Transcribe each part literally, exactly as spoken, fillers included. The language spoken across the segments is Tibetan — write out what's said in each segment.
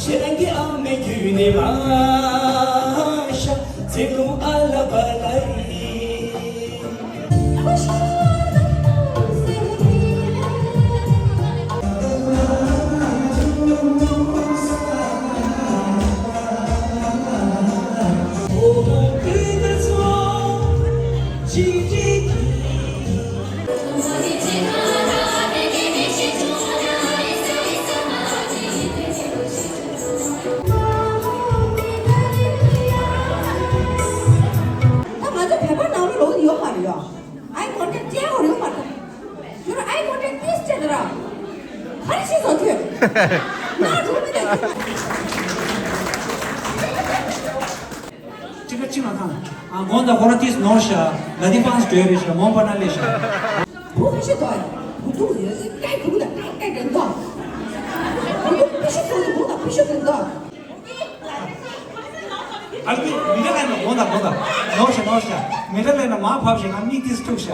ཁྱེད་རང་གི་ཨ་མའི་རྒྱུད་ནས་མ་ཤ་ཚེ་གང་ཨ་ལ་པ་ལ་ཡིན། ད་ང་ཚོ་བོད་པ་ནང་ལོགས་ལ་ཡོད་མ་རེད་ཡ། ཨའི་ཀོན་ཊེག་ཅན་ཡོད་མ་རེད། ཁྱོད་རང་ཨའི་ཀོན་ཊེག་པི་ལིས་བྱས་ད་ར། ག་རེ་བྱས་སོང་ཁྱོད། ན་འགྲོ་མི་འདུག་གཅིག་ག་གཅིག་ལ་ཐང་། ཨ་མགོ་དང་ཁོ་ར་ཏིས་ནོར་ཤ། ལ་དི་པང་སི་འདྲ་རེད་ཤ། མོན་པ་ན་ལེ་ཤ། བུ་ཕི་ཤི་དོ། བུ་དུ་ཡོད་སི་ཀའི་བུ་དང་ཀའི་ཀའི་རེད་དོ། བུ་དུ་ཕི་ཤི་དོ། བུ་དང་ཕི་ཤི་རེད་དོ། ཨ་ལ་མི་མི་འདྲ་ལས་ན་མགོ་དང་མགོ་དང་ནོར་ཤ་ནོར་ཤ། མི་འདྲ་ལས་ན་མ་ཕབ་ཤ། ང་མིག་ཏིས་འཁྲུག་ཤ།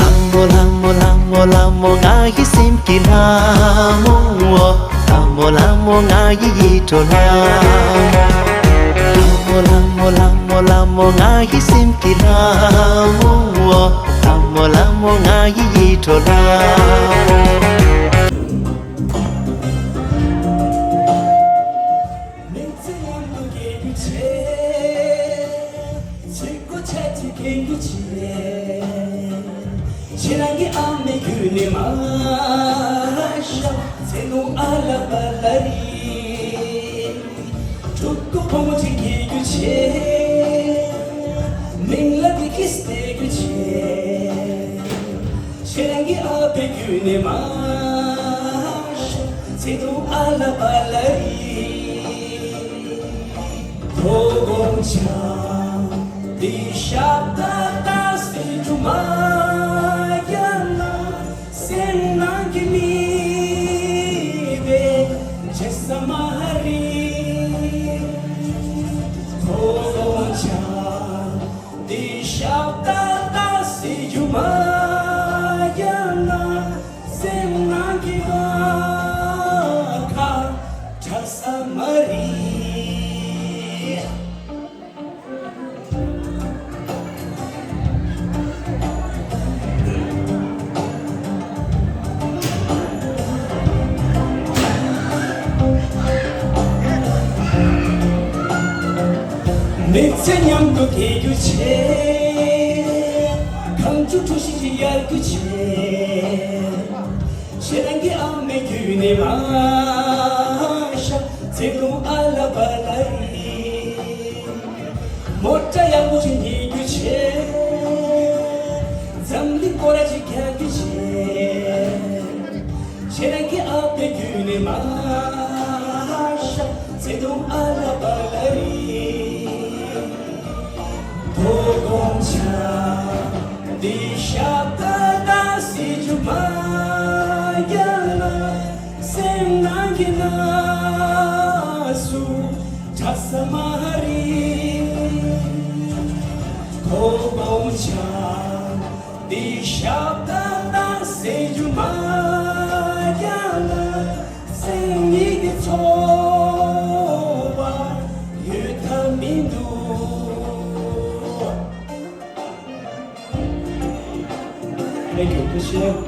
ལྷ་མོ་ལྷ་མོ་ལྷ་མོ་ལྷ་མོ་ང་ཡི་སེམས་ཀྱི་ལྷ་མོ། ལྷ་མོ་ལྷ་མོ་ང་ཡི་ཡིད་འཕྲོག་ལྷ་མོ། ལྷ་མོ་ལྷ་མོ་ལྷ་མོ་ལྷ་མོ་ང་ཡི་སེམས་ཀྱི་ལྷ་མོ། ལྷ་མོ་ལྷ་མོ་ང་ཡི་ཡིད་འཕྲོག་ལྷ་མོ། མིང་ཚིག་མཉམ་དུ་སྐྱེ་རྒྱུ་བྱས། ཚིག་གོ་ཆ་ཚིག་གྱེན་རྒྱུ་བྱས། ཁྱེད་རང་གི་ཨ་མའི་རྒྱུད་ནས་མ་ཤ་ཚེ་ནོ་ཨ་ལ་པ་ལ་རི། ཕྲུ་གུ་བུ་མོ་གཅིག་སྐྱེ་རྒྱུ་བྱས། མིང་ལ་བི་ཀིས་སྟེར་རྒྱུ་བྱས། ཁྱེད་རང་གི་ཨ་ཕའི་རྒྱུད་ནས་མ་ཤ་ཚེ་ཐུང་ཨ་ལ་པ་ལ་ཡིན། ཁོ་དགོང་ཆ་འདི་ཞབས་ཏག་ཏག་སེ་རྒྱུ་མ་རྒྱབ་ན། སེམས་ནང་གི་མི་དེ་བརྗེད་ས་མ་རེད། ཁོ་དགོང་ཆ་འདི་ཞབས་ཏག་ཏག་སེ་རྒྱུ་མ་རྒྱབ་ན། སེམས་ནང་གི་བ་ཁ་གྲགས་ས་མ་རེད། མི་ཚེ་མཉམ་དུ་བསྐྱལ་རྒྱུ་བྱས། གངས་ཆུ་གྲུ་བཞི་ཅིག་གཡར་རྒྱུ་བྱས། ཁྱེད་རང་གི་ཨ་མའི་རྒྱུད་ནས་མ་ཤ་ཚེ་ཐུང་ཨ་ལ་པ་ལ་ཡིན། མོ་ཊ་ཡག་པོ་ཞིག་ཉོ་རྒྱུ་བྱས། འཛམ་གླིང་སྐོར་ར་ཅིག་རྒྱག་རྒྱུ་བྱས། ཁྱེད་རང་གི་ཨ་ཕའི་རྒྱུད་ནས་མ་ཤ་ཚེ་ཐུང་ཨ་ལ་པ་ལ་ཡིན། དོ་དགོང་ཆ་འདི་ཞབས་ཏག་ཏག་སེ་རྒྱུ་མ་རྒྱབ་ན། སེམས་ནང་གི་ན་ཟུག་དྲག་ས་མ་རེད། དོ་དགོང་ཆ་འདི་ཞབས་ཏག་ཏག་སེ་རྒྱུ་མ་རྒྱབ་ན། སེམས་ཉིད་ཀྱི་ཚོར་བ་ཡོད་ཐབས་མི་འདུག Thank you. Appreciate.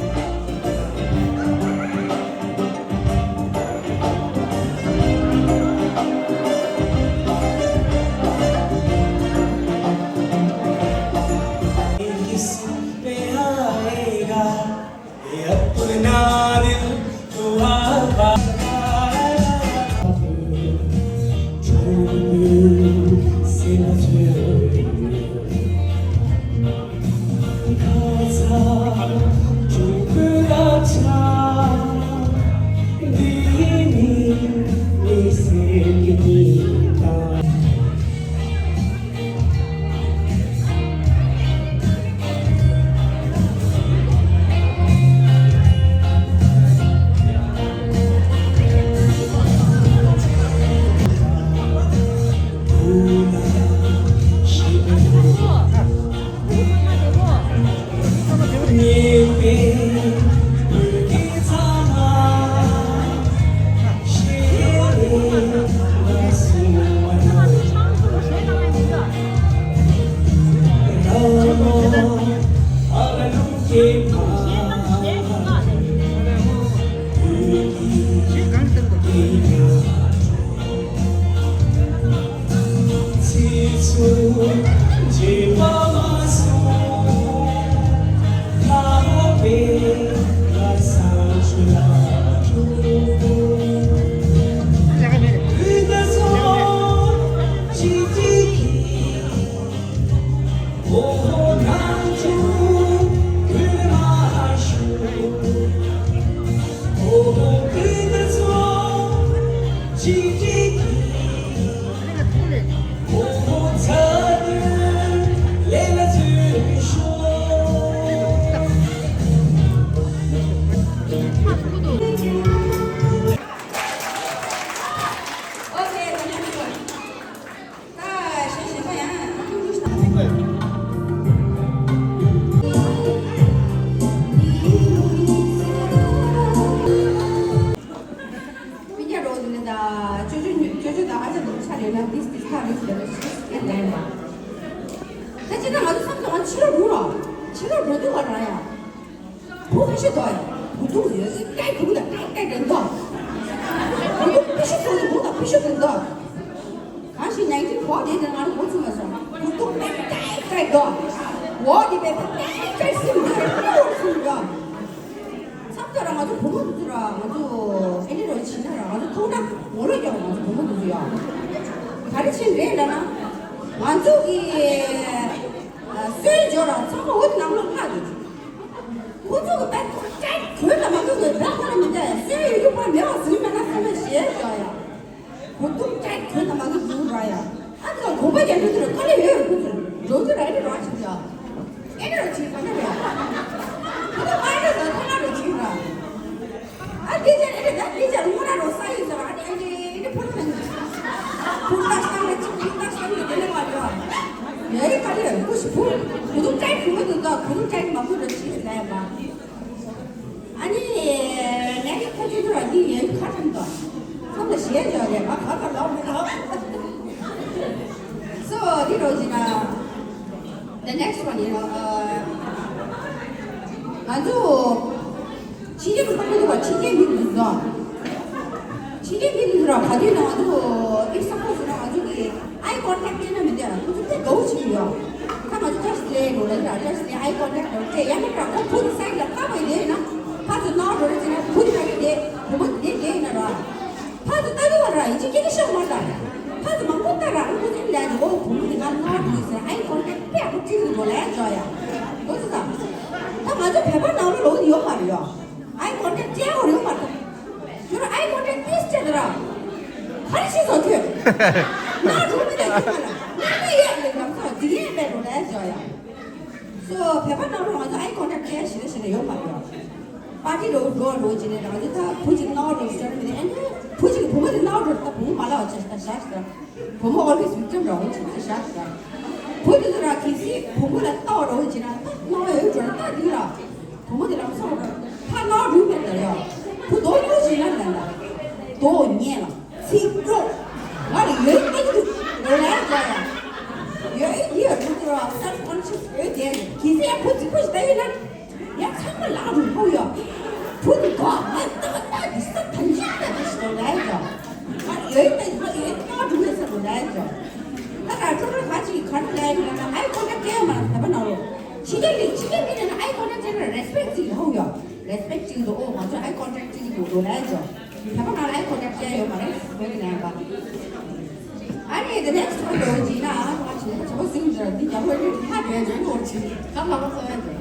མི་སྐྱ་རོགས་འདི་ནི་ད་ཅོ་ཅོ་ཉུ་ཅོ་ཅོ་དང་ཨ་ཅག་འདི་ཆ་རེད་ན་this this ཁ་རེད་ཟེར་ན་ཤེས་ཀྱི་ལན་པ། ད་ཅི་ད་ང་ཚོ་བསམ་ཚོད་ང་ཕྱི་ལོགས་འགྲོ་ར། ཕྱི་ལོགས་འགྲོ་དུས་བ་ར་ཡ། བུ་ཁ་ཤས་འདུག་ཡ། བུ་ཐུག་ཡོད་སི་ཀའི་བུ་ད་ཀའི་ཀའི་འདྲ་འདུག་བུ་ཐུག་ཕི་ཤི་ཐུག་བུ་ད་ཕི་ཤི་འདྲ་འདུག་གང་ཞིག་ནའིན་ཊིན་ཕོར་ཏི་དེ་ང་ལ་འགོ་ཚུགས་མ་སོང་། བུ་ཐུག་ཀའི་ཀའི་ཀའི་འདུག་འོ་དེ་བས་ཀའི་ཀའི་སི་འདུག་ཀའི་ཀའི་སི་འདུག་མཚམས་ཐོག་ར་ང་ཚོ་བུ་མོ་དེ་ཚོ་ར་ང་ཚོ་ཨེ་འདྲ་རོ་བྱིན་ན་ར་ང་ཚོ་ཐུག་ན་ངོ་ལོག་རྒྱག་ང་ཚོ་བུ་མོ་དེ་ཚོ་ཡ། ག་རེ་བྱེད་རེད་ལབ་ན། ང་ཚོ་གི་སོན་འབྱོར་ར་ཚང་མ་འོ་དེ་ནང་ལོགས་ལྷག་འདུག་ཁོ་ཚོ་གི་པད་ཀྲེད་གོན་དང་མ་གོན་གི་ར་ཁོ་ར་མི་འདྲ་ཡ། སོན་ཡོད་རྒྱུ་ཕར་མེད་པ་ཟིན་མེད་ན་ཚང་མ་ཞེས་བྱ་ཡ། གོ་ཐུག་ཀྲེད་གོན་དང་མ་གོན་འདུག་ར་ཡ། ཨ་ཙི་གོམ་པ་རྒྱག་འགྲོ་དུས་ར་དཀའ་ལས་ཡོད་ར་ཁོ་ཚོ་འགྲོ་དུས་ར་ཨེ་འདྲ་ར་བྱེད་ཀྱི་ཡ། ཨེ་འདྲ་ར་བྱེད་ག་འདྲ་རེད། ཁོ་ཚོ་ཨ་འདྲ་ཟ་ཐ་ན་ར་བྱེད་ར། ཨ་དེ་ཅག་ཨེ་རེད་ད། དེ་ཅག་སྔོན་ར་རོ་ས་ཡོད་ཟེར་བ་ཨ་ནི་ཨེ་རེད་ཨེ་རེད་ཕོ་ལོ་ན་ནི་ཕུར་ཏ་སང་ལ་ཅིག་ཕུར་ཏ་སང་ལ་དེ་ལས་མ་རེད་བ། ཡ་ཡི་ག་རེ་ཀུ་ཤི་ཕུ་གུ་དུ་ཀྲེད་གུ་མ་དུ་ད་གུ་དུ་ཀྲེད་མ་གུ་ར་ཅི་ཟེར་ཡ་མ། ཨ་ནི་ངས་ཁ་ཅིག་ཏུ་ར་འདི་ཡ་ཡི་ཁ་ཐམ་ད་ཁམ་ལ་ཞེས་བྱ་རེད་ང་ག་ཚ་ལ་མི་ལ། སོ་འདི་རོ་ཅི་ན། The next one, you know, uh, ང་ཚོ་ཕྱི་རྒྱལ་གྱི་ཁོར་ཡུག་བ་ཕྱི་རྒྱལ་མི་འདུག་ཟོ། ཕྱི་རྒྱལ་མི་འདུག་ར་ག་དུས་ན་ང་ཚོ་if suppose ན་ང་ཚོ་གི་eye contact བྱས་ན་མི་འདུག་ཁོ་ཚོ་དཔེ་དགའ་བོ་བྱེད་ཀྱི་ཡོད། ད་ང་ཚོ་just ལས་འགྲོ་ལ་ཡ་just ལས་eye contact འགྲོ་དེ་ཡང་མི་དྲག་ཁོ་ཕུ་ཚོ་side ལ་ལྟ་བ་ཡིན་ན་ཕར་ཚུར་ནང་འགྲོ་རེ་བྱས་ན་བུ་དེ་ལ་ཡི་དེ་བུ་མོ་དེ་དེ་ཡིན་ན་ར། ཕར་ཚུར་ལྟ་གི་བ་ར་ཡིན་གཅིག་སྐད་ཆ་བཤད་མ་དང་། ཕར་ཚུར་མང་པོ་ལྟ་ར་ཨ་ཁུ་ཚེ་ལས་ཀྱི་འོ་བུ་མོ་འདི་ང་ནོར་འདུག་ཟེར་ཨའི་ཀོན་ཊེག་དཔེ་ཨ་ཁུ་ཁྲིད་ཀྱི་འགྲོ་ལས་འཇོག་ཡ། འོ་ཙི་ཙ། ད་ང་ཚོ་བོད་པ་ནང་ལོ་ལོག་ཡོད་མ་རེད་ཡོ། ཨའི་ཀོན་ཊེག་བྱས་ཡོད་རེད་མ་ད། ཁྱོད་རང་ཨའི་ཀོན་ཊེག་པི་ལིས་བྱས་ད་ར། ག་རེ་བྱེད་སོང་ཁྱོད། ང་འགྲོ་མི་ལ་ཁྱོད་ང་ལ་ང་ལ་ཡས་ལས་ང་ཚོ་འདི་ཡས་པའི་འགྲོ་ལས་འཇོག་ཡ། སོ་བོད་པ་ནང་ལོག་ང་ཚོ་ཨའི་ཀོན་ཊེག་བྱས་ཞེ་ན་ཞེ་ན་ཡོད་མ་རེད་ཡོ། པར་ཊི་རུ་འགྲོ་རུ་བྱས་ནས་རང་ཚོ་ད་བུ་གཅིག་སྣང་བ་རུ་ཤར་མི་དེ་ཨེ་འདྲ་བུ་གཅིག་བུ་མོ་དེ་སྣང་བ་རུ་ད་བུ་མོ་མ་ལབ་བྱས་ད་བཞག་ཤག་བུ་མོ་always victim ར་འོ་བྱས་ད་བཞག་ཤག་བུ་དེ་ཚོ་ར་གལ་སྲིད་བུ་མོ་ལ་ལྟ་བ་རུ་བྱས་ན་ད་སྣང་བ་ཡོད་འགྲོ་ན་ད་དེ་ར་བུ་མོ་དེ་རང་སོང་ར་ད་སྣང་བ་རུ་མེད་ད་ཡ་བུ་དོ་ཉོ་བྱས་ན་ལ་ལ་དོ་ཉན་ལ། ཚིག་ཀློག་ང་ལ་ཡོད་ཨེ་འདུག་ངོ་ལ་ཡ་ཡོད་ཡོད་ཡོད་ཡོད་ཡོད་self conscious ཡོད་དེ་གལ་སྲིད་ཡ་བུ་རྫིག་པོ་ཞིག་ལྟ་ཡོད་ན་ཡ་ཚང་མ་ལག་རུ་ཕོག་ཡོད། བུ་དེ་གོ་ང་ལྟ་ལྟ་དེ་ས་ཐམས་ཅད་ལྟ་དེ་ཞིག་ལ་ཡ་ཡོད། ང་ལ་ཡོད་ལྟ་ཡོད་ང་རུ་ཡོད་ས་རུ་ལ་ཡ་ཡོད། ད་ལ་ཁྲོ་ཁྲོ་ག་ཅིག་ག་རུ་ལ་ཡ་ཡོད་ན་ཨའི་ཀོན་ཊེག་བྱས་ཡོད་མ་རེད་བོད་པ་ནང་ལོགས། ཕྱི་རྒྱལ་ལ་ཕྱི་རྒྱལ་མི་རེད་ན་ཨའི་ཀོན་ཊེག་བྱས་ན་རེ་སི་པེག་ཅིག་ཡོང་ཡོད། རེ་སི་པེག་ཅིག་འདུག་ཨོ་ང་ཚོ་ཨའི་ཀོན་ཊེག་ཅིག་འདུག་འགྲོ་ལ་ཡ་ཅོ། བོད་པ་ནང་ལ་ཨའི་ཀོན་ཊེག་བྱས་ཡོད་མ་རེད་བོད་ཀྱི་ནང་པ། ཨ་ནི་the next one འགྲོ་གི་ན་ང་ཚོ་བྱ་བ་ཟིན་འདྲ་འདི་རྒྱ་བོད་རིགས་ཧ་གོ་ཡ་འཇོན་གོ་ཆེ་ཁ་ལ་བ་ཚོ་ཡ་འདྲ།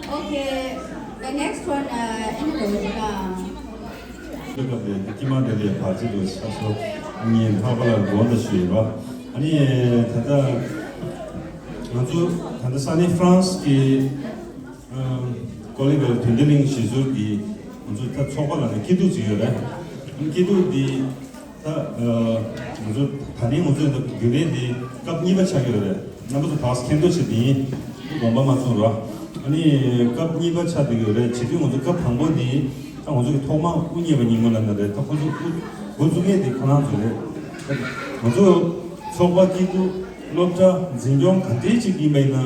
Okay, the next one ཨ་ནི་འགྲོ་གི་ན། སྐབས་དེ་ཀྱི་མ་དེ་ལས་བར་ཆད་དུ་ཆགས་སོ། ངས་ལྷག་པ་ལ་དགོངས་དག་ཞུས་ཡོད་པ། ཨ་ནི་ད་ལྟ་ང་ཚོ་ད་ལྟ་ས་གནས་ཧྥ་རན་སི་གི་ཀོ་ལི་བེལ་དོན་ལྡན་གླིང་གཞིས་ཟུར་གྱི་ང་ཚོ་ད་ཚོགས་པ་ལ་ནི་སྐྱིད་སྡུག་ཅིག་ཡོད་རེད། ཨ་ནི་སྐྱིད་སྡུག་འདི་ད་ང་ཚོ་ད་ནི་ང་ཚོ་རྒྱུན་ལས་འདི་སྐབས་གཉིས་པ་ཆགས་ཀྱི་ཡོད་རེད། རྣམ་པ་ཚོ་བག་མཁྱེན་རྟོགས་བྱེད་དེ་ཡིན། དགོངས་པ་མ་ཚོམ་རོགས། ཨ་ནི་སྐབས་གཉིས་པ་ཆགས་བསྡད་ཀྱི་ཡོད་རེད། བྱེད་དུས་ང་ཚོ་སྐབས་དང་པོ་འདི་ད་ང་ཚོ་གི་ཐོག་མར་དབུ་བརྙེས་པ་ཉིན་མོ་ལ་ན་རེད། ད་ཁོ་ཚོ་དབུ་འགོ་བཙུགས་མཁན་དེ་ཁོ་རང་ཚོ་རེད། ང་ཚོ་ཚོགས་པ་སྐྱིད་སྡུག་སློབ་གྲྭ་འཛིན་སྐྱོང་ག་འདྲའི་ཅིག་ཡིན་པ་ཡིན་ན།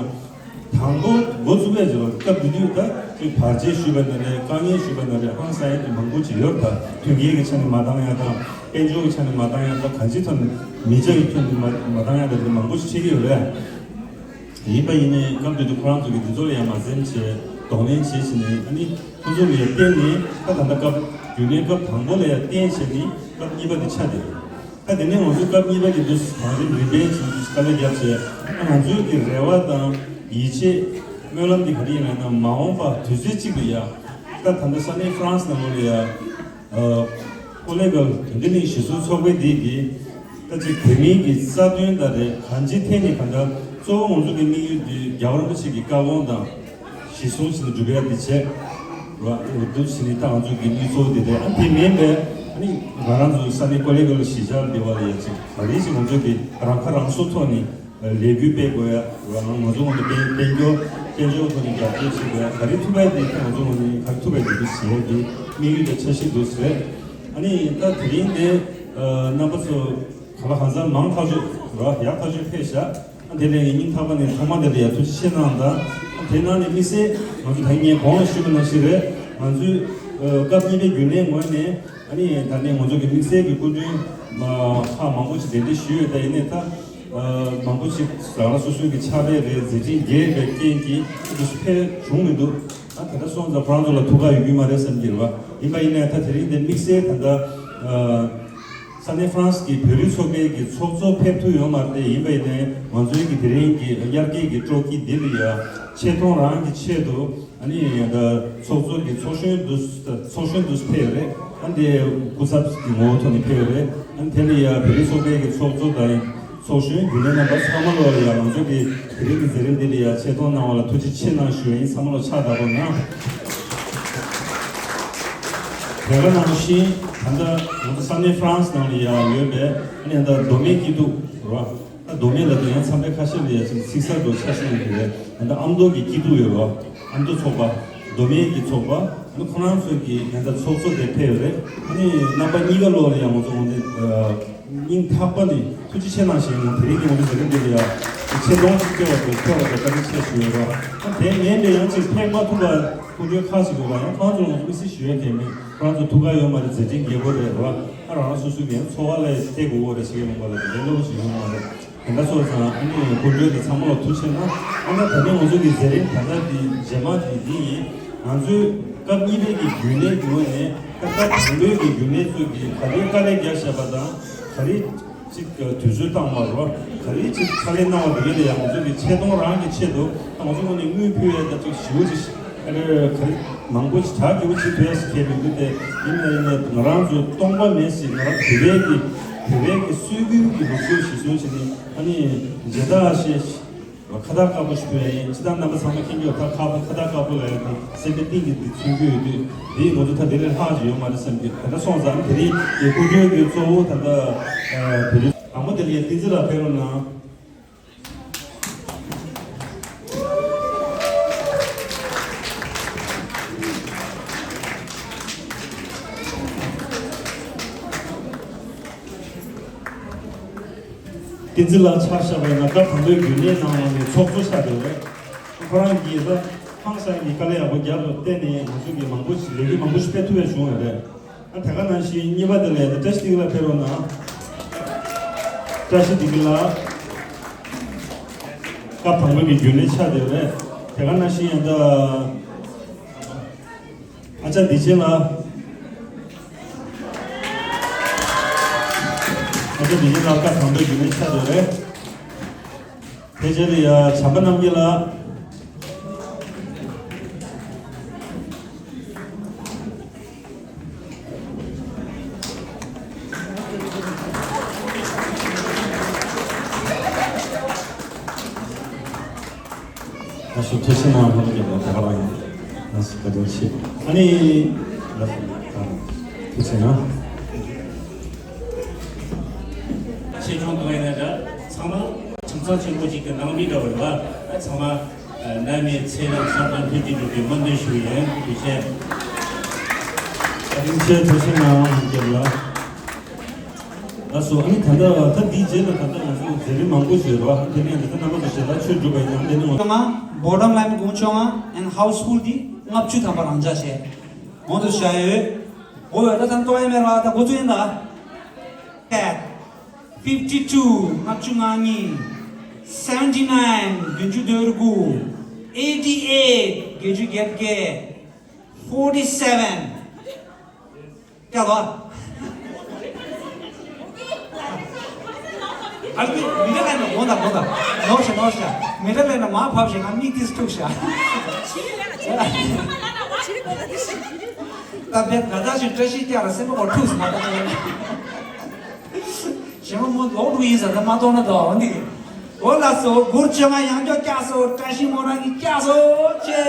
དང་པོ་འགོ་བཙུགས་པའི་རྗེས་ལ་སྐབས་དེ་དུས་ད་ཅིག་བར་ཆད་ཞུས་པ་ན་རེད། དཀའ་ངལ་ཞུས་པ་ན་རེད། ཧང་སང་ཡ་དེ་མང་པོ་ཅིག་ཡོད་རེད། ད་མཐུན་རྐྱེན་གྱི་ཆ་ནས་མ་འདང་ཡ་དང་། དཔལ་འབྱོར་གྱི་ཆ་ནས་མ་འདང་ཡ་དང་། གང་ཅིའི་ཐོག་ནས་མི་ཆ་ཡི་ཐོག་ནས་མ་མ་འདང་ཡ་དེ་མང་པོ་ཞིག་འཕྲད་ཀྱི་ཡོད་རེད། ཡིན་པ་ཡིན་ནའི་སྐབས་དེ་དུས་ཁོ་རང་ཚོ་གིས་འདི་ཚོ་ལ་ཡང་མ་འཛེམས་བྱས་གདོང་ལེན་བྱས་ཕྱིན་ནས། ཨ་ནི་ཁོ་ཚོ་ལ་ཡང་བརྟེན་ནས་ད་ད་ལྟ་སྐབས་རྒྱུན་ལས་སྐབས་དང་པོ་ལ་ཡང་བརྟེན་བྱས་ནས་སྐབས་གཉིས་པ་དེ་ཆགས་བསྡད་ཡོད། ད་དེ་ནས་ང་ཚོ་སྐབས་གཉིས་པ་དེ་དུས་གང་རིམ་རིམ་པས་བྱས་ དཀའ་ལས་བརྒྱབ་བྱས། ང་ཚོའི་གི་རེ་བ་དང་ཡིད་ཆེས་སྨོན་ལམ་འདི་ག་རེ་ཡིན་ལབ་ན། མ་འོངས་པ་དུས་ཚོད་གཅིག་ཏུ་ཡ། ད་ད་ལྟ་ས་གནས་ཧྥ་རན་སི་ནང་ལོགས་ལ་ཡ། ཨ། ཀོ་ལེ་གལ་དོན་ལྡན་གླིང་གཞིས་སྲུང་ཚོགས་པའི་འདི་གི། ད་ཅིག་བོད་མིའི་གི་རྩ་དོན་དང་རེད། གང་ཅིའི་ཐད་ནས་གང་ལྟར་གཙོ་བོ་ང་ཚོ་གི་དམིགས་ཡུལ་འདི་རྒྱལ་བ་རིན་པོ་ཆེ་གི་བཀའ་དགོངས་དང་། གཞིས་སྲུང་བྱས་ནས་སྒྲུབ་ཡ་འདི་བྱས། ར་འུ་དུ་བྱས་ནས་ད་ང་ཚོ་གི་དམིགས་ཚོར་འདི་རེད། ཨ་དེ་མིན་པའི་ཨ་ནི་ང་རང་ཚོ་ས་གནས་ཀོ་ལེ་གལ་གཞིས་ཆགས་འདི་བ་ལ་ཡ་ཅིག་ག་རེ་ཅིག་ང་ཚོ་གི་རང་ཁ་རང་གསོ་ཐོག་ནས་ལས་འགུལ་སྤེལ་དགོས་ཡ། ར་ང་ཚོ་ངོས་ནས་དཔལ་དཔལ་འབྱོར་དཔལ་འབྱོར་ཐོག་ནས་རྒྱབ་སྐྱོར་བྱེད་དགོས་ཡ། ག་རེ་ཐུབ་པ་དེ་ང་ཚོ་ངོས་ནས་ག་རེ་ཐུབ་པ་དེ་འདུག་ཟེར་གི་དམིགས་ཡུལ་དང་འཆར་གཞི་འདུག་ཟེར། ཨ་ནི་ད་དེ་རིང་འདི་རྣམ་པ་ཚོ་ག་ལ་གང་འཚམ་མང་ཐག་ཆོད་ར་ཡག་ཐག་ཆོད་ཕེབས་ཤག་ཨ་དེ་ནས་སྙིང་ཐག་པ་ནས་ཐོག་མ་དེ་ལ་ཡ་ཐུགས་རྗེ་ཆེ་གནང་དང་། ཨ་དེ་ནང་ནས་དམིགས་བསལ་ང་ཚོ་ད་ངས་གོང་ལ་ཞུས་པ་ནང་བཞིན་རེད། ང་ཚོའི་སྐབས་གཉིས་པའི་རྒྱུན་ལས་ངོས་ནས་ཨ་ནི་ད་ནས་ང་ཚོ་གི་དམིགས་བསལ་གྱི་སྐུ་མགྲོན་ཁག་མང་པོ་ཞིག་གདན་འདྲེན་ཞུས་ཡོད། ད་ཡིན་ནའི་ད་མང་པོ་ཞིག་རང་རང་སོ་སོའི་གི་ཕྱག་ལས་རེད། མཛད་འཕྲིན་རྒྱས་པའི་རྐྱེན་གྱིས་ཨ་ཅིག་ཕེབས་བྱུང་མི་འདུག་ཨ་དེ་འདྲ་སོང་ཙང་ཁོ་རང་ཚོ་ལ་ཐུགས་ཁག་ཡོད་རྒྱུ་མ་རེད་བསམ་གྱི་རེད་བ། ཡིན་པ་ཡིན་ནའི་ད་དེ་རིང་འདི་དམིགས་བསལ་ད་ལྟ་ས་གནས་ཧྥ་རན་སི་གི་བོད་རིགས་ཚོགས་པའི་གི་ཚོགས་གཙོ་ཕེབས་ཐུབ་ཡོད་མ་རེད། ཡིན་པ་ཡིན་ནའི་ང་ཚོའི་གི་དེ་རིང་གི་དབྱར་སྐྱིད་ཀྱི་སྤྲོ་སྐྱིད་འདི་ལ་ཡ་ཆེ་མཐོང་རང་གི་ཆེད་དུ། ཨ་ནི་ད་ཚོགས་གཙོ་གི་ཚོགས་གཞོན་དུ་ཚོགས་གཞོན་དུ་ཕེབས་ཡོད་རེད། ཨ་ནི་དེ་སྐུ་ཚབ་ཀྱི་ངོ་བོ་ཐོག་ནས་ཕེབས་ཡོད་རེད། ཨ་ནི་དེ་ལ་ཡ་བོད་རིགས་ཚོགས་པའི་གི་ཚོགས་གཙོ་དང་ཚོགས་གཞོན་རྒྱུན་ལས་རྣམ་པ་ཚང་མ་ལོ་ལ་ཡ་ང་ཚོ་གི་དེ་རིང་གི་མཛད་རིམ་འདི་ལ་ཡ་ཆེད་གཏོང་གནང་བ་ལ་ཐུགས་རྗེ་ཆེ་གནང་ཞུ་ཡ་ཡིན། ཚང་མ་ལོ་ཕྱག་དགའ་པོ་གནང་། དེ་ག་ནང་བཞིན་ད་ལྟ་ང་ཚོ་ས་གནས་ཧྥ་རན་སི་ནང་ལ་ཡ་ཡོད་པའི་ཨ་ནི་ད་མདོ་སྨད་སྐྱིད་སྡུག་རེད་བ། ད་མདོ་སྨད་ལ་དེ་ཡང་མཚམས་རེ་ཁ་ཤས་ལ་ཡ་ཅིག་ཚིག་གསར་དུ་ཆ་ཤས་ཡོད་རེད། ད་ལྟ་ཨ་མདོ་གི་སྐྱིད་སྡུག་ཡོད་རེད་བ། ཨ་མདོ་ཚོགས་པ། མདོ་སྨད་ཀྱི་ཚོགས་པ། ཨ་ནི་ཁོ་རང་ཚོའི་གི་ད་ལྟ་ཚོགས་གཙོ་དེ་ཕེབས་ཡོད་རེད། ཨ་ནི་རྣམ་པ་གཉིས་ཀ་ལོ་ལ་ཡ་ང་ཚོ་འོ་འདི་སྙིང་ཐག་པ་ནས་ཐུགས་རྗེ་ཆེ་གནང་ཞེས་ང་དེ་རིང་གི་ང་ཚོ་མཛད་རིམ་འདི་ལ་ཡ་ཆེ་མཐོང་ཅིག་སྐྱེ་བ་དང་ཁྱོད་བ་དང་བཀའ་དྲིན་ཆེ་ཞུ་ཡོད་རེད་བ། ཨ་དེ་མིན་པའི་ཡང་ཅིག་ཕེབས་མ་ཐུབ་པ་སྐུ་མགྲོན་ཁག་ཅིག་ཡོད་པ། ཡང་ཁོང་ཚོ་ལ་ང་ཚོ་དམིགས་བསལ་ཞུ་ཡ་གལ་མེད། ཁོ་རང་ཚོ་ཐུགས་ཁག་ཡོད་མ་རེད། མཛད་འཕྲིན་རྒྱས་པོ་རེད་བ། ཨ་རང་རང་སོ་སོའི་གི་ཡང་འཚོ་བ་ལ་བལྟས་དགོས་པ་རེད། ཤེས་ཀྱི་མིན་པ་ལ་དེ་འདྲ་སླ་པོ་ཞིག་ཡོང་མ་རེད། དེ་འདྲ་སོང་ཙང་ཨ་ནི་སྐུ་མགྲོན་དང་ཚང་མ་ལ་ཐུགས་རྗེ་ཆེ་གནང་། ཨ་ནི་ད་ལྟ་ང་ཚོ་གི་མཛད་རིམ་ད་ལྟ་འདི་རྗེས་མ་དེ་འདི་ཡིན། ང་ཚོའི་སྐབས་གཉིས་པའི་གི་རྒྱུན་ལས་ཀྱི་ངོས་ནས་ད་སྐབས་དང་པོའི་གི་རྒྱུན་ལས་ཚོས་གི་ག་རེ་དཀའ་ལས་བརྒྱབ་བཞག་པ་དང་། ག་རེ་ཅིག་དུས་ཚོད་བཏང་མ་རོགས། ག་རེ་ཅིག་ཕྱག་ལས་གནང་བ་དེ་ག་ལ་ཡང་ང་ཚོ་གི་ཆེ་མཐོང་རང་གི་ཆེད་དུ་ང་ཚོ་ངོས་ནས་དངུལ་ཕུལ་ཡས་ད་ཅིག་ཞེ་པོ་ཅིག་ཨ་རེ་ག་རེ་མང་པོ་ཞིག་བྱ་རྒྱུ་བོ་ཅིག་ཐོས་ཡས་ཟེར་མཁན་མི་འདུག་སྟེ། ཡིན་ན་ཡིན་ནའི་ང་རང་ཚོ་སྟོང་པ་མེད་ཟེར། ང་རང་བོད་པའི་གི་བོད་པའི་གི་སྲོལ་རྒྱུན་གི་ལུགས་སྲོལ་གཞིར་བཟུང་བྱས་ནས་ཨ་ནི་མཇལ་དར་ཞེས་ཁ་བཏགས་དཀར་པོ་ཞིག་ཕུལ་ཡས་ཡིན། སྤྱིར་བཏང་རྣམ་པ་ཚང་མ་མཁྱེན་གྱི་ཡོད། ད་ཁ་ཁ་བཏགས་དཀར་པོ་ལ་ཡ་དེ་སེམས་པའི་གཏིང་གི་འདི་མཚོན་གྱི་ཡོད་དུས་འདི་ང་ཚོ་ད་དེ་ལས་ལྷག་ཅིག་ཡོད་མ་རེད་བསམ་གྱི། དེ་འདྲ་སོང་ཙང་དེ་རིང་གི་སྐུ་མགྲོན་གྱི་གཙོ་བོ་ད་ལྟ་བོད་རིགས་དང་པོ་དེ་ལ་ཡ་བསྟན་འཛིན་ལགས་ཕེབས་རོགས་གནང་། བསྟན་འཛིན་ལགས་ཆ་བཞག་པ་ཡིན་ན་སྐབས་དང་པོའི་རྒྱུན་ལས་ནང་ལ་ནས་ཚོགས་གཙོ་ཆགས་བསྡད་རེད། ཁོ་རང་གིས་ད་ཧང་སང་གི་དཀའ་ལས་ཡག་པོ་རྒྱབ་ལ་བརྟེན་ནས་ང་ཚོ་གི་མང་པོ་ཞིག་ལས་འགུལ་མང་པོ་ཞིག་སྤེལ་ཐུབ་ཡ་བྱུང་ཡོད་རེད། ཨ་དེ་ག་ནང་བཞིན་གཉིས་པ་དེ་ལ་ད་བཀྲ་ཤིས་བདེ་སྐྱིད་ལགས་ཕེབས་རོགས་གནང་། བཀྲ་ཤིས་བདེ་སྐྱིད་ལགས། སྐབས་དང་པོ་གི་རྒྱུན་ལས་ཆགས་བསྡད་རེད། དེ་ག་ནང་བཞིན་ཡང་ད། ཨ་ཅག་བདེ་ཆེན་ལགས། ཨ་ཅག་བདེ་ཆེན་ལགས་སྐབས་དང་པོའི་རྒྱུན་ལས་ཆགས་བསྡད་རེད། ཕལ་ཆེར་ཡ་བྱམས་པ་རྣམ་རྒྱལ་ལགས། ལགས་སོ། ཐུགས་རྗེ་གནང་། ལྷན་རྒྱས་ལ་དེ་ག་རང་ཡིན། ལགས་སོ། བཀའ་དྲིན་ཆེ། ཨ་ནི། ལགས་སོ། ཐུགས་རྗེ་གནང་། ཆེ་ཆུང་གང་ཡིན་ན་འདྲ། ཚང་མ་ཁྱིམ་ཚང་ཆེན་པོ་གཅིག་གི་ནང་མི་འདྲ་བོ་རེད་བ། ཚང་མ་ནད་མེད་ཚེ་རིང་བསམ་དོན་འཕེལ་རྒྱས་འགྲུབ་པའི་སྨོན་འདུན་ཞུ་ཡིན། ཐུགས་རྗེ་ཆེ། བཀའ་དྲིན་ཆེ། ཐུགས་རྗེ་གནང་། ལྷན་རྒྱས་ལ། ལགས་སོ། ཨ་ནི་ད་ལྟ་ད་འདིའི་རྗེས་ལ་ད་ལྟ་ང་ཚོ་མཛད་རིམ་མང་པོ་ཞིག་ཡོད་རེད་བ། དེ་ནས་ད་ལྟ་རྣམ་པ་ཚོ་ཞལ་ལག་མཆོད་གྲུབ་པ་ཡིན་ན་དེ་ནས་ང་། Bottom line དགུང་ཆོ་ལྔ་and household དེ་ལྔ་བཅུ་ཐམ་པ་རང་འཇགས་བྱས། གོང་དུ་བཞག་ཡོད། འོ་ཡོད། ད་ད་ལྟ་ཡ་མེད་ར། ད་འགོ་ཚུགས་ཡིན་ད། Cat fifty two ལྔ་བཅུ་ང་གཉིས། seventy nine བདུན་ཅུ་དོན་དགུ། eighty eight བརྒྱད་ཅུ་གྱ་བརྒྱད། forty seven ཀྱ་ལོ། ཨ་ལི་མི་འདྲ་ལས་ན་དགོངས་དག་དགོངས་དག་ནོར་ཤ་ནོར་ཤ་མི་འདྲ་ལས་ན་མ་ཕབ་ཞིག་ང་མིག་ཏིས་ཐུག་ཤ། ད་བེད་ད་ད་ཞིག་བཀྲ་ཤིས་སྐྱ་ར་སེམས་པ་གོ་ཐུག་སོང་ད། ཞེ་མ་མོ་ལོག་འགྲོ་ཡིན་ཟེར་ད་མ་གཏོང་ན་དོ་འདི། འོ་ལགས་སོ་སྒོར་བཅོ་ལྔ་ཡང་བསྐྱར་བཀྱག་སོ་བཀྲ་ཤིས་མོ་རང་གིས་བཀྱག་སོ་ཆེ།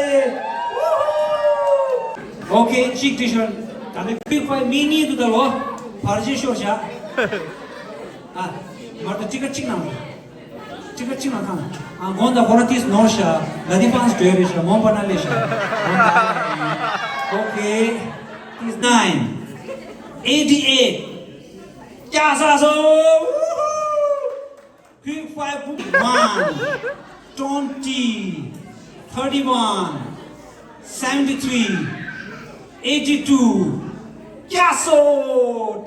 ཨོ་ཁེ་གཅིག་ཏི་ཤར་ད་ནི་ཀུའིག་ཕའི་མི་གཉིས་འདུག་ད་ལོ་བར་ཆད་ཤོར་བཞག་ཨ། མར་དུ་ཊི་ཀེཊ་གཅིག་གནང་། ཊི་ཀེཊ་གཅིག་གནང་ཐང་། ཨ་མགོན་དང་ཁོ་རང་ཏིས་ནོར་ཤ། ལ་དི་ཕང་སི་འགྲོ་རེད་ཤ་མོན་པ་ན་ལེ་ཤ། ཨོ་ཁེ། ཏིས་ནའིན། ཨེ་ཊི་ཨེཊ། བཀྱག་ས་སོ། ཀུའིག་ཕའི་ཝན། ཊོན་ཊི། ཐར་ཊི་ཝན། སེ་ཝན་ཊི་ཐི་རི། ཨེ་ཊི་ཊུ། བཀྱག་སོ།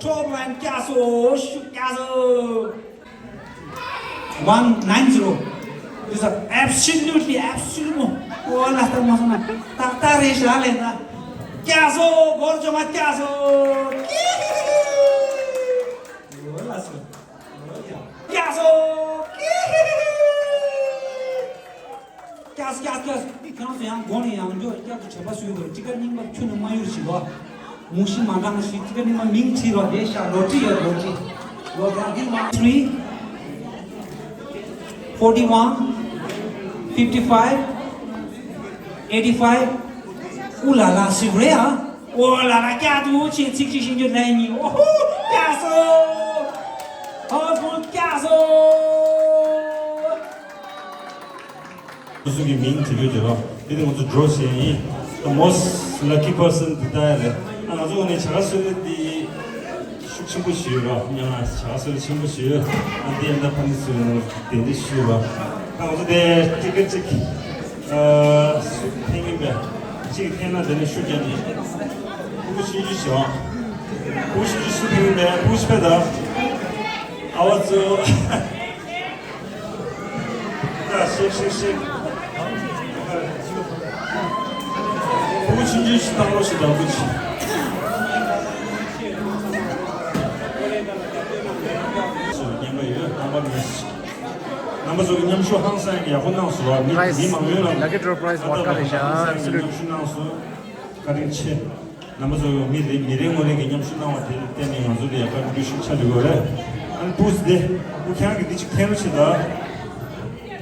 ཊོབ་ལའིན་བཀྱག་སོ། ཤུ་བཀྱག་སོ། ཝན་ནའིན་ཛི་རོ། This is absolutely, absolutely. ཨོ་ལ་ལྟ་མ་སོང་ན་ཏག་ཏག་རེད་ཤག་ལས་ན། བཀྱག་སོ། སྒོར་བཅོ་ལྔ་བཀྱག་སོ། ཨོ་ལ་སོ། ཨོ་ཡ། བཀྱག་སོ། བཀྱག་སོ། བཀྱག་སོ། བཀྱག་སོ། ཁྱེད་རང་ཚོ་ཡང་སྒོ་ནས་ཡང་འཇོག་བཀྱག་ཏུ་དྲན་པ་གསོས་དགོས། ཊི་ཀེཊ་རྙིང་པ་ཁྱོན་ནས་མ་གཡུར་ཞིག་ལོ། མུ་ཤི་མ་འདང་ཞིག་ཊི་ཀེཊ་རྙིང་པ་མིང་བྲིས་རོགས་བསྡད་ཤག་ལོ་ཊི་ཡོད་ལོ་ཊི། ལོ་ཊི་ཡོད་ལོ་ཊི། Three, forty one, fifty five, eighty five. ཨུ་ལ་ལ་སི་རེ་ཨ། ཨོ་ལ་ལ་བཀྱག་ཏུ་ཆེ་ཚིག་གཅིག་ཤེས་རྒྱུ་ལན་གཉིས། ཨོ་ཧོ་བཀྱག་སོ། ཧོ་ཧོ་བཀྱག་སོ། སོ་སོ་གི་མིང་བྲིས་ཡོད་ཀྱི་རོ། དེ་ནི་ང་ཚོ་draw བྱས་ཡིན། The most lucky person དེ་ལྟ་ཡ་རེད། ཨ་ང་ཚོ་འོ་ནས་བྱ་དགའ་གསོལ་རས་དེ་ཤུགས་ཆེན་པོ་ཞིག་ཡོད་རོ། ཉམས་ལ་བྱ་དགའ་གསོལ་རས་ཆེན་པོ་ཞིག་ཡོད། ཨ་དེ་ཡང་ད་ཕ་ནི་ཚོས་ནོར་དེ་འདྲ་ཞུས་རོ། ཨ་ང་ཚོ་དེ་ཊི་ཀེཊ་གཅིག་ཨ་སུ་འཐེན་ཡིན་པས། གཅིག་འཐེན་ན་དེ་ནས་ཤུགས་རྒྱབ་ནས་ཕྲུ་གུ་ཆུང་ཆུང་ཞིག་ཨ། ཕྲུ་གུ་ཆུང་ཆུང་སུ་འཐེན་ཡིན་པས། ཕྲུ་གུ་ཆུང་ཕེ་ད་ཨ་བ་ཚོ། ཤེག་ཤེག་ཤེག་ཕྲུ་གུ་ཆུང་ཆུང་ཞིག་བཏང་རོགས་ཞེས་དྲང་པོ་ཅིག་སུ་སྙན་པ་ཡོད་རྣམ་པ་མི་ཞིག་རྣམ་པ་ཚོ་གི་མཉམ་ཞུགས་ཧང་སང་གི་ཡག་པོ་གནང་སོང་བ། མི་Prize, མི་མང་ཉུང་ལ་lucky draw prize ད་ལྟ་ལ་ཧང་སང་གི་མཉམ་ཞུགས་གནང་སོང་། བཀའ་དྲིན་ཆེ། རྣམ་པ་ཚོ་ཡོང་མི་རེ་མི་རེ་ངོ་རེ་གི་མཉམ་ཞུགས་གནང་བ་དེ་བརྟེན་ནས་ང་ཚོ་ལ་ཡག་པ་འགྲུབ་ཤུགས་ཆག་འགྲོ་གི་རེད། ཨ་ནི་ཕུས་དེ་ཕུ་ཁྱང་གི་འདི་ཅིག་འཐེན་རོགས་བྱེད་ད།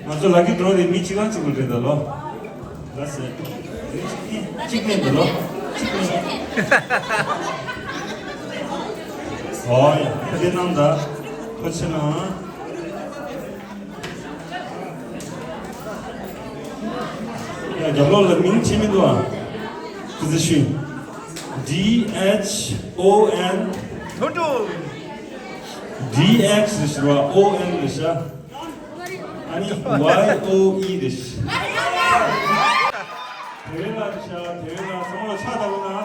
ང་ཚོ་ལ་ཀི་འགྲོ་དེ་མི་གཅིག་རང་གཅིག་ལ་རེད་ད་ལོ། ལ་སེ། འདི་ཅིག་འཐེན་གཅིག་འཐེན་ད་ལོ། གཅིག་འཐེན། ཨོ་ཡ་དེ་གནང་ད། ཁོ་ཆེ་ན། ཡ་རྒྱབ་ལོགས་ལ་མིང་བྲིས་མི་འདུག་ཨ། ཁུ་ཚུར་ཤུ། D H O N། ལྷོ་འགྲོ། D X རེད་ཤག O N རེད་ཤག་ཨ་ནི་Y O E རེད་ཤག་དེ་རིང་ལ་རེད་ཤག་དེ་རིང་ལ་ཚང་མ་ལ་ཕྱག་བརྡབ་གནང་།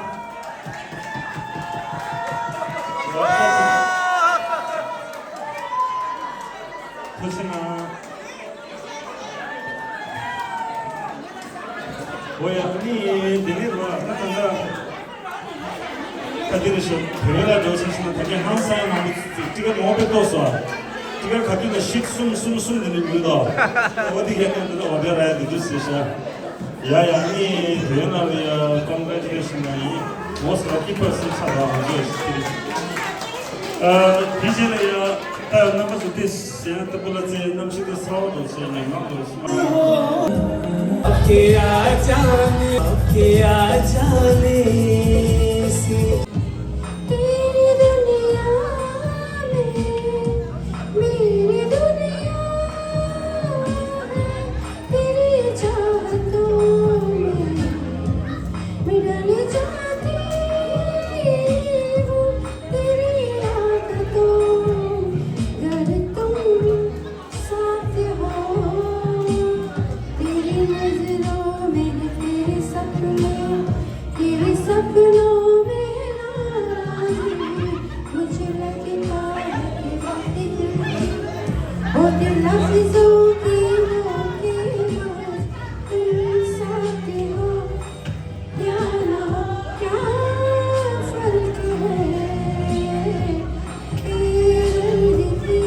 ཐུགས་རྗེ་གནང་། འོ་ཡ་ནི་དེ་ནས་རོ་ད་ད་ད་ད་དེ་རེད་ཤག་བོད་ལ་འགྲོ་ཚར་ཤག་ན་ད་གིན་ཧང་སང་ཡང་མང་པོ་ཅིག་ཊི་ཀེཊ་མང་པོ་ཏོག་སོང་། ཊི་ཀེཊ་ག་དུས་ལ་ཤིག་གསུམ་གསུམ་གསུམ་དེ་འདྲ་ཉོས་འདུག་འོ་དེ་ག་ནས་འདི་ལ་འོ་དེ་ར་ཡ་དེ་དུས་ཟེར་ཤག་ཡ་ཡ་ནི་བོད་ལ་ཡ་ཀོང་གྷ་ཊུ་ལེ་ཤན་ན་ཡིན། Most lucky person ཆགས་པ་ང་ཚོས་ཤེས་ཀྱི་རེད། ཨ་དེ་རྗེས་ལ་ཡ་ད་རྣམ་པ་ཚོ་དེ་ཟེར་ན་ལྟ་བུ་ལ་ཚེ་རྣམ་ཤེས་དེ་གསར་བ་འགྲོ་ཚེ་ངན་མ་འགྲོ་ཚེ། तेरी दुनिया में मेरी दुनिया है, तेरी चाहतों में मैं ढल जाती हूँ, तेरी आदतों, गर तुम साथ हो। तेरी नजरों में तेरे सपने, तेरे सपनों में नाराज़गी। मुझे लगता है कि वक्त गिर गया, वो दिल लफ्ज़ों की रोके रोज़ तुम साथ हो। क्या ना हो, क्या फर्क है, ए जिंदगी।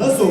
ལགས་སོ།